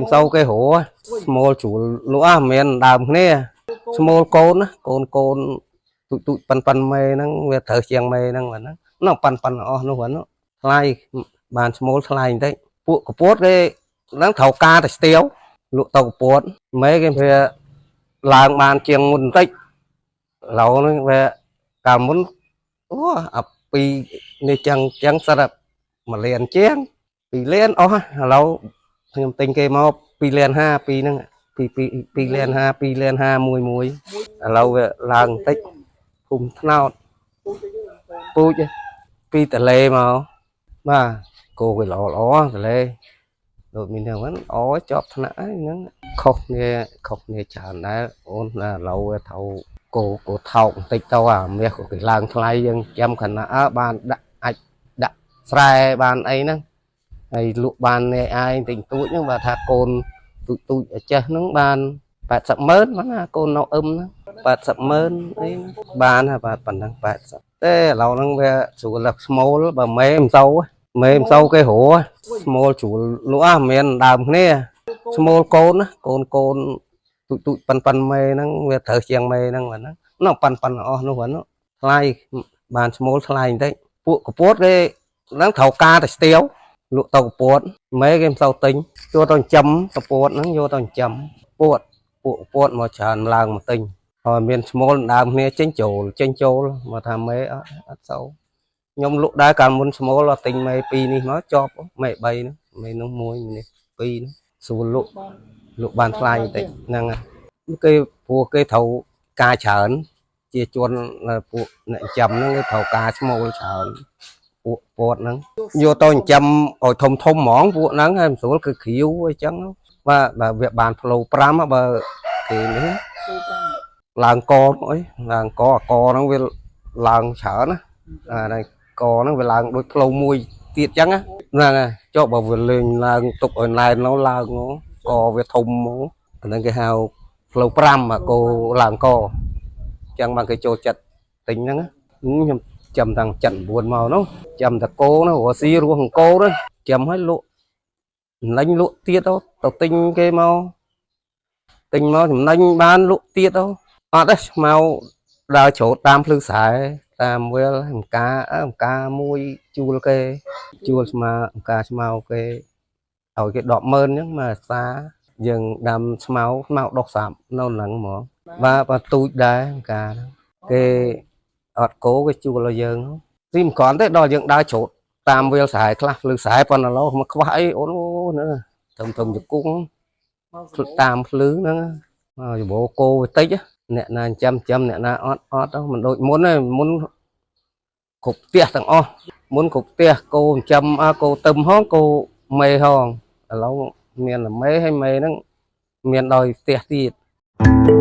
មិនសូវគេរកស្មូលជ្រួលលក់អ่ะមិនដើមគ្នាស្មូលកូនណាកូនកូនទូចទូចប៉ិនប៉ិនមេហ្នឹងវាត្រូវជាងមេហ្នឹងបាទហ្នឹងនោះប៉ិនប៉ិនអស់នោះបាទនោះថ្លៃបានស្មូលថ្លៃបន្តិចពួកកពតគេហ្នឹងត្រូវការតែស្ទាវលក់ទៅកពតមេគេវាឡើងបានជាងមុនបន្តិចឥឡូវហ្នឹងវាកាលមុនអូអាពីនេះចឹងចឹងសិតតែ1លានជាង2លានអស់ឥឡូវខ្ញុំទិញគេមក2លាន5ពីរហ្នឹងពី2 2លាន5 2លាន5មួយមួយឥឡូវវាឡើងបន្តិចភូមិថ្នោតពូជពីតលេមកបាទគោវាល្អល្អតលេដូចមានហ្នឹងអូជាប់ថ្នាក់ហ្នឹងខុសគ្នាខុសគ្នាច្រើនដែរអូនណាឥឡូវវាត្រូវគោគោថោកបន្តិចទៅអាមាសក៏គេឡើងថ្លៃយើងចាំខណៈបានដាក់អាចដាក់ស្រែបានអីហ្នឹងហើយលក់បាននេះឯងតិចតួចហ្នឹងបើថាកូនទូចទូចឲ្យចេះហ្នឹងបាន80ម៉ឺនបានណាកូននៅអឹមហ្នឹង80ម៉ឺនអីបានហើយបាទប៉ុណ្ណឹង80ទេឥឡូវហ្នឹងវាស្រួលដល់ស្មូលបើមេមិនសូវមេមិនសូវគេរកស្មូលជ្រួលលក់អ่ะមិនដើមគ្នាស្មូលកូនណាកូនកូនទូចទូចប៉ិនប៉ិនមេហ្នឹងវាត្រូវជាងមេហ្នឹងបាទហ្នឹងនោះប៉ិនប៉ិនអស់នោះបាទនោះថ្លៃបានស្មូលថ្លៃបន្តិចពួកកពតគេហ្នឹងត្រូវការតែស្ទាវលក់ទៅកពតមេគេមិនសូវទិញយកទៅចិញ្ចឹមកពតហ្នឹងយកទៅចិញ្ចឹមពតពួកពតមកច្រើនឡើងមកទិញហើយមានស្មូលដើមគ្នាចេញចូលចេញចូលមកថាមេអត់អត់សូវខ្ញុំលក់ដែរកាលមុនស្មូលអត់ទិញមេពីរនេះមកជាប់មេ3ហ្នឹងមេនោះមួយនេះពីរហ្នឹងស្រួលលក់លក់បានថ្លៃបន្តិចហ្នឹងហើយគេព្រោះគេត្រូវការច្រើនជាជនពួកអ្នកចិញ្ចឹមហ្នឹងគេត្រូវការស្មូលច្រើនពួកពតហ្នឹងយកទៅចិញ្ចឹមឲ្យធំធំហ្មងពួកហ្នឹងហើយមិនស្រួលគឺគ្រាវអីចឹងបាទបើវាបានផ្លូវ5បើគេនេះឡើងកមកអីឡើងកអាកហ្នឹងវាឡើងច្រើនណាអានេះកហ្នឹងវាឡើងដូចផ្លូវមួយទៀតចឹងណាហ្នឹងហើយចុះបើវាលេងឡើងទុកឲ្យណែននោះឡើងកវាធំមកអាហ្នឹងគេហៅផ្លូវ5អាគោឡើងកចឹងបានគេចូលចិត្តទិញហ្នឹងខ្ញុំចាំតាំង79មកនោះចាំតកោនោះរស់ស៊ីរស់អង្គោនោះចាំឲ្យលក់ចំណេញលក់ទៀតទៅទិញគេមកទិញមកចំណេញបានលក់ទៀតទៅអត់ទេស្មៅដើរច្រូតតាមភ្លឺស្រែតាមវាលអង្ការអង្ការមួយជួលគេជួលស្មៅអង្ការស្មៅគេឲ្យគេ100000អញ្ចឹងមកសាយើងដាំស្មៅស្មៅដុះសាប់នៅហ្នឹងហ្មងបាទបើទូចដែរអង្ការហ្នឹងគេអត់គោគេជួលឲ្យយើងស៊ីមិនគ្រាន់ទេដល់យើងដើរច្រូតតាមវាលស្រែខ្លះភ្លឺស្រែប៉ុន្តែឡូវមកខ្វះអីអូនអូនធំធំជង្គង់តាមភ្លឺហ្នឹងមកច្បោគោវាតិចអ្នកណាចាំចាំអ្នកណាអត់អត់ទៅមិនដូចមុនទេមុនគ្រប់ផ្ទះទាំងអស់មុនគ្រប់ផ្ទះគោចាំគោទឹមហងគោមេហងឥឡូវមានតែមេហើយមេហ្នឹងមានដោយផ្ទះទៀត។